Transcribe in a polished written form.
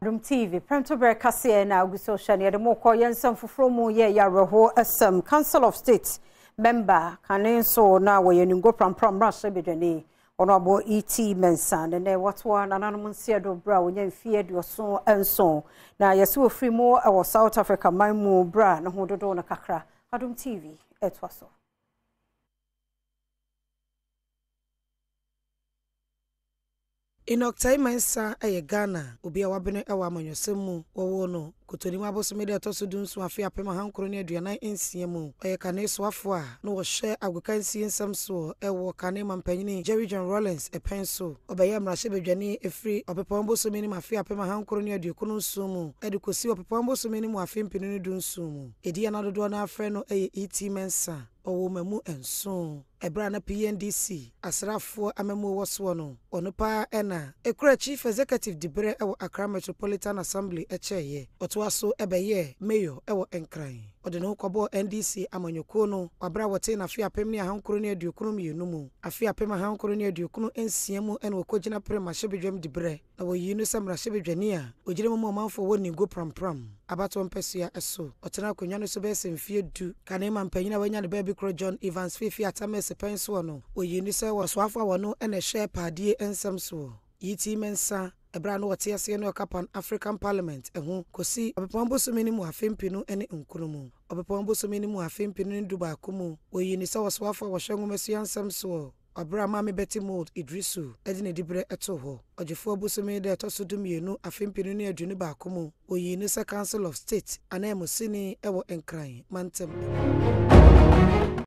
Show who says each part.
Speaker 1: Adom TV, Prɛmtoberɛ kaseɛ na agu so hyɛ no. Yɛde mo kɔ yɛn nsɛm foforɔ mu yɛ yɛawerɛho asɛm. Council of State member kane nso na wɔyɛ Ningo Prampram mmarahyɛbadwani Honourable E.T. Mensah ne nɛ watoa nananom nseɛ do berɛ a wɔnya mfeɛ 77 na yɛse wɔfiri mu wɔ South Africa man mu berɛ a ne ho dodoɔ no kakra. Adom TV ɛtoa so.
Speaker 2: Enoch Tai Mensah yɛ Ghana obi a wabene wɔ amanyɔsɛm mu. Wɔwoo no Kotonimu abosome da ɛtɔ so dunson afe 1946 mu. Ɔyɛ kane soafoɔ a na ɔhwɛ agokansie nsɛm soɔ wɔ kane mampanyini Jerry John Rawlings pɛn so. Ɔbɛyɛɛ mmarahyɛbadwani firi Ɔpɛpɔn bosome no mu afe 1997 mu de kɔsi Ɔpɛpɔn bosome no mu afe 2017 mu. Edin a na dodoɔ no ara frɛ no yɛ E.T. Mensah. Ɔwoo mmamu nson. Ɛberɛ a na PNDC asraafoɔ amammuo wɔ soɔ no, ɔno pa ara na ɛkura Chief Executive diberɛ wɔ Accra Metropolitan Assembly kyɛeɛ. Ɔtoa so bɛyɛɛ Mayor wɔ Nkran. Ɔde ne ho kɔbɔɔ NDC amanyɔkuo no wɔ berɛ a wɔtee no afe 1992 mu. Afe 1996 mu na ɔkɔgyina pere mmarahyɛbadwam diberɛ. Na wɔyii no sɛ mmarahyɛbadwani a ɔgyina mu ma ɔmanfoɔ wɔ Ningo Prampram abatoɔ mpɛsoa so. Ɔtenaa akonnwa no so bɛyɛ sɛ mfeɛ du. Kane mampanyin a wanya ne baabi korɔ John Evans Fiifi Atta Mills pɛn soɔ no, wɔyii no sɛ ɔsoafoɔ a ɔno na ɛhwɛ paadie nsɛm soɔ. Yiti Mensah, ɛberɛ a na ɔte aseɛ no ɔka Pan African Parliament ho kɔsi Ɔpɛpɔn bosome no mu afe mpenu ne nkron mu. Ɔpɛpɔn bosome no mu afe 2011 mu, wɔyii no sɛ ɔsoafoɔ a ɔhwɛ nwomasua nsɛm soɔ. Wɔ bere a Maame Betty Mould Iddrisu de ne diberɛ too hɔ, Ɔgyefoɔ bosome da a ɛtɔ so 12 afe 2021 mu, wɔyii no sɛ Council of State ananmusini wɔ Nkran mantam mu.